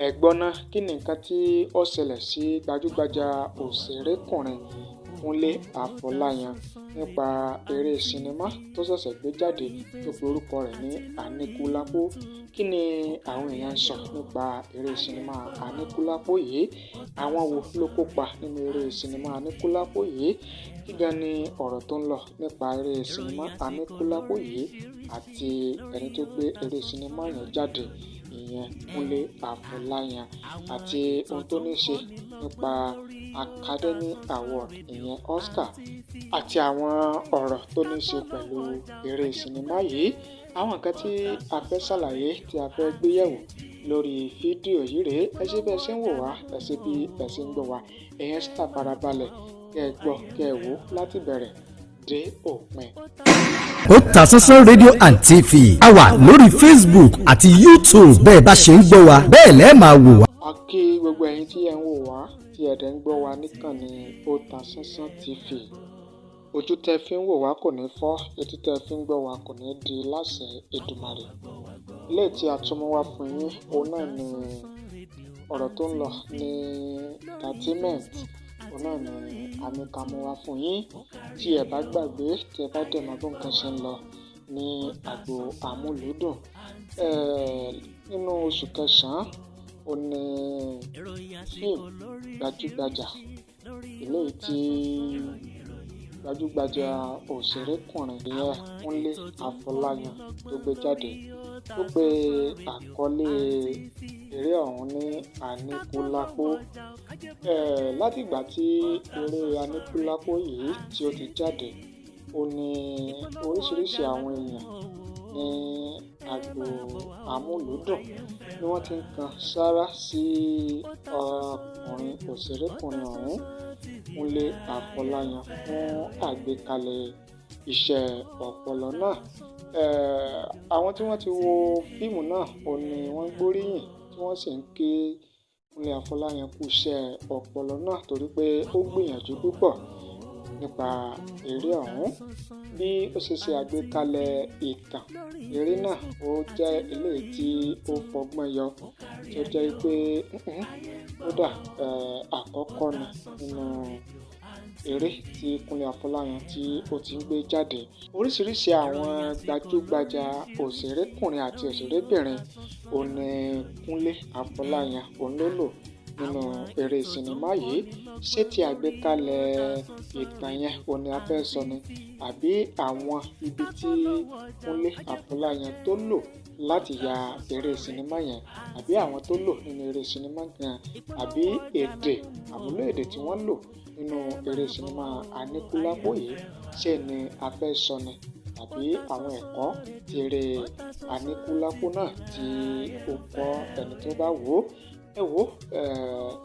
Ẹ gbọ́ ná, kí ni nǹkan tí ó ṣẹlẹ̀ sí gbajúgbajà òṣèrékùnrin Kúnlé Afọláyan nípa eré sinimá tó ṣẹ̀ṣẹ̀ gbé jáde tó pe orúkọ rẹ̀ ní Aníkúlápó? Kí ni àwọn èèyàn ń sọ nípa eré sinimá Aníkúlápó yìí? Àwọn wo ló kópa nínú eré sinimá Aníkúlápó yìí? Kí gan ni ọ̀rọ̀ tó ń lọ nípa eré sinimá Aníkúlápó yìí àti ẹni tó gbé eré sinimá yẹn jáde, ìyẹn Kúnlé Afọláyan, àti ohun tó ní ṣe nípa Academy Award, ìyẹn Oscar, àti àwọn ọ̀rọ̀ tó ní ṣe pẹ̀lú eré sinimá yìí? Àwọn nǹkan tí a fẹ́ ṣàlàyé, tí a fẹ́ gbé yẹ̀wò lórí fídíò yìí rèé. Ẹ ṣé bí ẹ ṣe ń wò wá, ẹ ṣé bí ẹ ṣe ń gbọ́ wá. Ẹ̀yin ṣáà farabalẹ̀ kẹ́ ẹ gbọ́, kẹ́ ẹ wò láti bẹ̀rẹ̀ dé òpin. Otasansan Radio and TV, a wà lórí Facebook àti YouTube. Bẹ́ẹ̀ bá ṣe ń gbọ́ wa, bẹ́ẹ̀ lẹ́ẹ̀ máa wò wá. A kí gbogbo ẹ̀yin tí ẹ ń wò wá, tí ẹ dẹ̀ ń gbọ́ wa níkànnì Otasansan TV. Ojú tẹ fi ń wò wá kò ní fọ́, etí tẹ fi ń gbọ́ wá kò ní di láṣẹ Èdùmàrè. Ilé tí a tún mú wá fún yín, òun náà ni ọ̀rọ̀ tó ń lọ ní entertainment, òun náà ni a ní ká mú wá fún yín. Tí ẹ bá gbàgbé, tí ẹ bá dẹ̀ mọ̀ bí nǹkan ṣe ń lọ ní agbo amúlùúdùn, nínú oṣù kẹsàn-án, ó ní fíìmù gbajúgbajà eléyìí tí gbajúgbajà òṣèrékùnrin, ìyẹn Kúnlé Afọláyan, tó gbé jáde, tó pe àkọlé eré ọ̀hún ní Aníkúlápó. Látìgbà tí eré Aníkúlápó yìí tí ó ti jáde, ó ní oríṣiríṣi àwọn èèyàn ní agbo amúlùúdùn ni wọ́n ti ń kan sáárá sí ọkùnrin òṣèrékùnrin ọ̀hún, Kúnlé Afọláyan, fún àgbékalẹ̀ iṣẹ́ ọpọlọ náà. Àwọn tí wọ́n ti wo fíìmù náà, òun ni wọ́n gbóríyìn, tí wọ́n sì ń ké Kúnlé Afọláyan kú iṣẹ́ ọpọlọ náà, torí pé ó gbìyànjú púpọ̀ nípa eré ọ̀hún. Bí ó ṣe ṣe àgbékalẹ̀ ìtàn eré náà, ó jẹ́ eléyìí tí ó fọgbọ́n yọ, tí ó jẹ́ pé kódà àkọ́kọ́ ni nínú eré tí Kúnlé Afọláyan tí ó ti ń gbé jáde. Oríṣiríṣi àwọn gbajúgbajà òṣèrékùnrin àti òṣèrébìnrin òun ni Kúnlé Afọláyan òun ló lò nínú eré sinimá yìí. Ṣé ti àgbékalẹ̀ ìtàn yẹn òun ni a fẹ́ sọ ni, àbí àwọn ibi tí Kúnlé Afọláyan tó lò láti ya eré sinimá yẹn, àbí àwọn tó lò nínú eré sinimá gan, àbí èdè àmúlò èdè tí wọ́n lò nínú eré sinimá Aníkúlápó yìí, ṣé ni a fẹ́ sọ ni, àbí àwọn ẹ̀kọ́ tí eré Aníkúlápó náà tí ó kọ́ ẹni tó bá wò ó? Ẹ wò ó,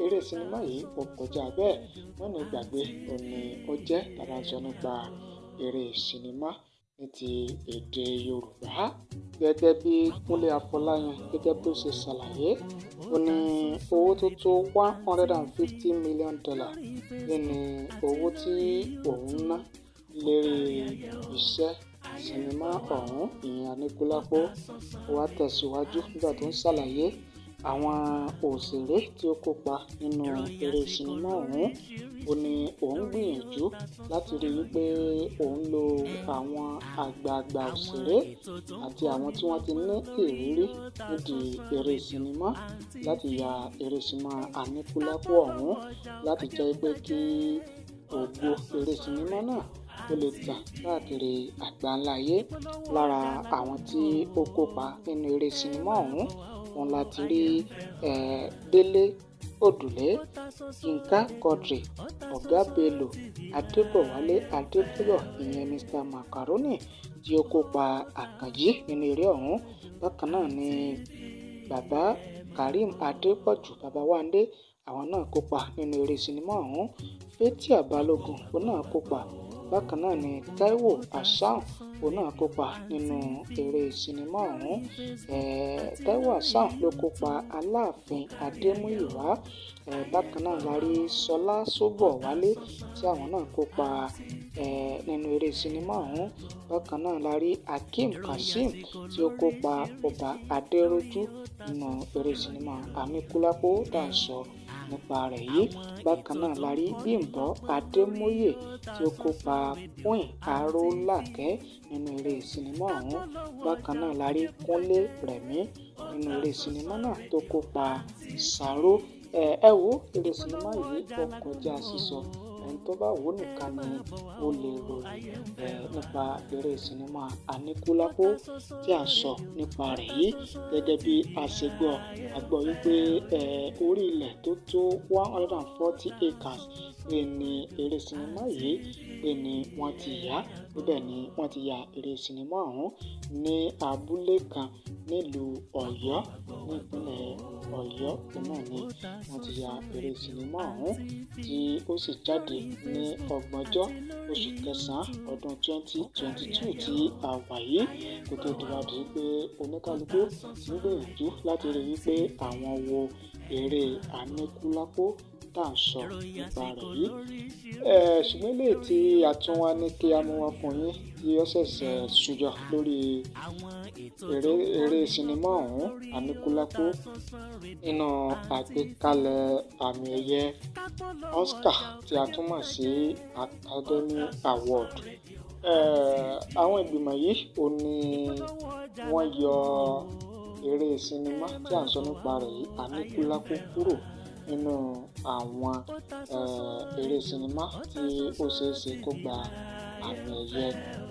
eré sinimá yìí ó kọjá bẹ́ẹ̀, wọ́n ní gbàgbé òun ni ó jẹ́ tàbí sọ nípa eré sinimá ní ti èdè Yorùbá. Gẹ́gẹ́ bí Kúnlé Afọláyan gẹ́gẹ́ bí ó ṣe ṣàlàyé, ó ní owó tó tó $150 million nínú owó tí òun ná lérí iṣẹ́ sinimá ọ̀hún, ìyẹn Aníkúlápó. Ó wá tẹ̀síwájú nígbà tó ń ṣàlàyé àwọn òṣèré tí ó kópa nínú eré sinimá ọ̀hún. Ó ní òun gbìyànjú láti rí i pé òun lo àwọn àgbààgbà òṣèré àti àwọn tí wọ́n ti ní ìrírí nídìí eré sinimá láti ya eré sinimá Aníkúlápó ọ̀hún, láti jẹ́ pé kí ògo eré sinimá náà ó lè tàn káàkiri àgbáńlá ayé. Lára àwọn tí ó kópa nínú eré sinimá ọ̀hún, òun láti rí Délé Òdùlé, Yínká Quadri, Ọ̀gá Bello, Adébọ̀wálé Adébáyọ̀, ìyẹn Mr Macaroni, tí ó kópa Àkànjí nínú eré ọ̀hún. Bákan náà ni bàbá Karim Adépọ̀jù, Bàbá Wándé, àwọn náà kópa nínú eré sinimá ọ̀hún. Fathia Balogun, òun náà kópa Bákan náà ni Taiwo Hassan òun náà kópa nínú eré sinimá ọ̀hún. Taiwo Hassan ló kópa Aláàfin Adémúyìwá. Bákan náà la rí Ṣọlá Ṣóbọ̀wálé tí àwọn náà kópa nínú eré sinimá ọ̀hún. Bákan náà la rí Hakeem Kazeem tí ó kópa Ọba Adéròjú nínú eré sinimá Aníkúlápó tá à ń sọ nípa rẹ̀ yìí. Bákan náà la rí Bímbọ́ Adémóyè tí ó kópa Queen Arólàkẹ́ nínú eré sinimá ọ̀hún. Bákan náà la rí Kúnlé Rẹ̀mí nínú eré sinimá náà tó kópa Sàró. Ẹ wo eré sinimá yìí ó kọjá sísọ, ẹni tó bá wò nìkan ni ó lè ròyìn nípa eré sinimá Aníkúlápó tí a sọ nípa rẹ̀ yìí. Gẹ́gẹ́ bí a ṣe gbọ́, a gbọ́ wípé orí ilẹ̀ tó tó 140 acres pé ní eré sinimá yìí pé ní wọ́n ti yà, níbẹ̀ ni wọ́n ti ya eré sinimá ọ̀hún ní abúlé kan nílùú Ọ̀yọ́, ní ìpínlẹ̀ Ọ̀yọ́ náà ni wọ́n ti ya eré sinimá ọ̀hún tí ó sì jáde ní ọgbọ̀njọ́ oṣù kẹsàn-án ọdún 2022 tí a wà yìí, kó tó di pé oníkálukú ti ń gbìyànjú láti rí i wípé àwọn wo eré Aníkúlápó tá à ń sọ nípa rẹ̀ yìí. Ṣùgbọ́n eléyìí tí a tún wá ní kí a mú wá fún yín tí ó ṣẹ̀ṣẹ̀ ṣúyọ lórí eré sinimá ọ̀hún Aníkúlápó nínú àgbékalẹ̀ àmì ẹ̀yẹ Oscar tí a tún mọ̀ sí Academy Award. Àwọn ìgbìmọ̀ yìí ò ní wọ́n yọ eré sinimá tí à ń sọ nípa rẹ̀ yìí Aníkúlápó kúrò nínú àwọn eré sinimá tí ó ṣeé ṣe kó gba àmì ẹ̀yẹ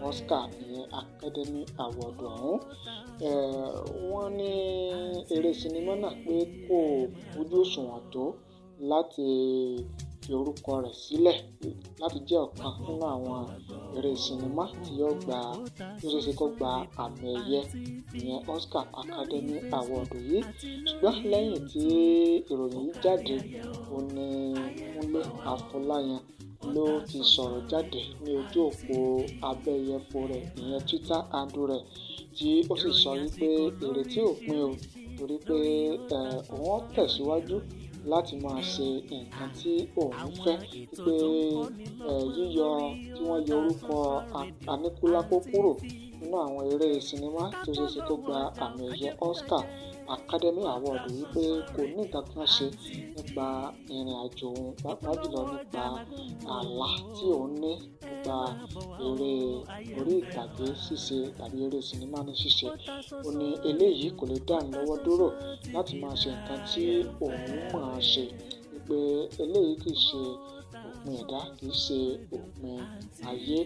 Oscar ìyẹn Academy Award ọ̀hún. Wọ́n ní eré sinimá náà pé kò ojú òṣùwọ̀n tó láti fi orúkọ rẹ̀ sílẹ̀ láti jẹ́ ọ̀kan nínú àwọn eré sinimá tí yóò gba tó ṣeé ṣe kó gba àmì ẹ̀yẹ ìyẹn Oscar Academy Award yìí. Ṣùgbọ́n lẹ́yìn tí ìròyìn yìí jáde, ó ní Kúnlé Afọláyan ló ti sọ̀rọ̀ jáde ní ojú òpó abẹ́yẹfò rẹ̀ ìyẹn Twitter handle rẹ̀, tí ó sì sọ wípé ìrètí ò pin o, torí pé òun ó tẹ̀síwájú láti máa ṣe nǹkan tí òun fẹ́, pé yíyọ tí wọ́n yọ orúkọ Aníkúlápó kúrò nínú àwọn eré sinimá tó ṣeé ṣe kó gba àmì ẹ̀yẹ Oscar Academy Award wípé kò ní nǹkan kan ṣe nípa ìrìn àjò òun, pàápàá jùlọ nípa àlá tí òun ní nípa eré orí ìtàgé ṣíṣe tàbí eré sinimá ní ṣíṣe. Ó ní eléyìí kò lè dá òun lọ́wọ́ dúró láti máa ṣe nǹkan tí òun máa ṣe, wípé eléyìí kì í ṣe òpin ẹ̀dá, kì í ṣe òpin ayé.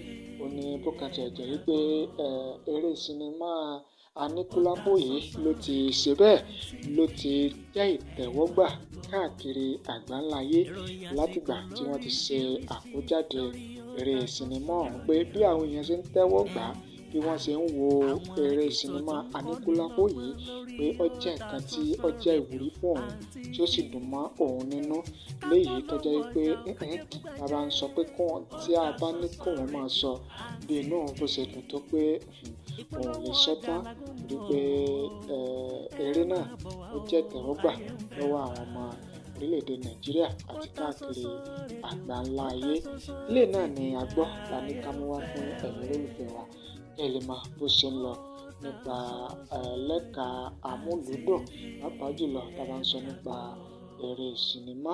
Ó ní bó kan tiẹ̀ jẹ́ wípé eré sinimá Aníkúlápó yìí ló ti ṣe bẹ́ẹ̀ ló ti jẹ́ ìtẹ́wọ́gbà káàkiri àgbáńláyé látìgbà tí wọ́n ti ṣe àkójáde eré sinimá ọ̀hún, pé bí àwọn èèyàn ṣe ń tẹ́wọ́ gbà á, bí wọ́n ṣe ń wo eré sinimá Aníkúlápó yìí, pé ó jẹ́ nǹkan tí ó jẹ́ ìwúrí fún òun tí ó sì dùn mọ́ òun nínú léyìí tó jẹ́ pé bàbá ń sọ pé tí a bá ní kóun máa sọ bí inú òun bó ṣe dùn tó pé òun lè sọ tán, torí pé eré náà ó jẹ́ ìtẹ́wọ́gbà lọ́wọ́ àwọn ọmọ orílẹ̀-èdè Nàìjíríà àti káàkiri àgbáńlá ayé. Ilé náà ni a gbọ́ la ní ká mú wá fún ẹ̀yin olólùfẹ́ wa kẹ́ ẹ lè mọ bó ṣe ń lọ nípa lẹ́ka amúlùúdùn, pàápàá jùlọ tá a bá ń sọ nípa eré sinimá.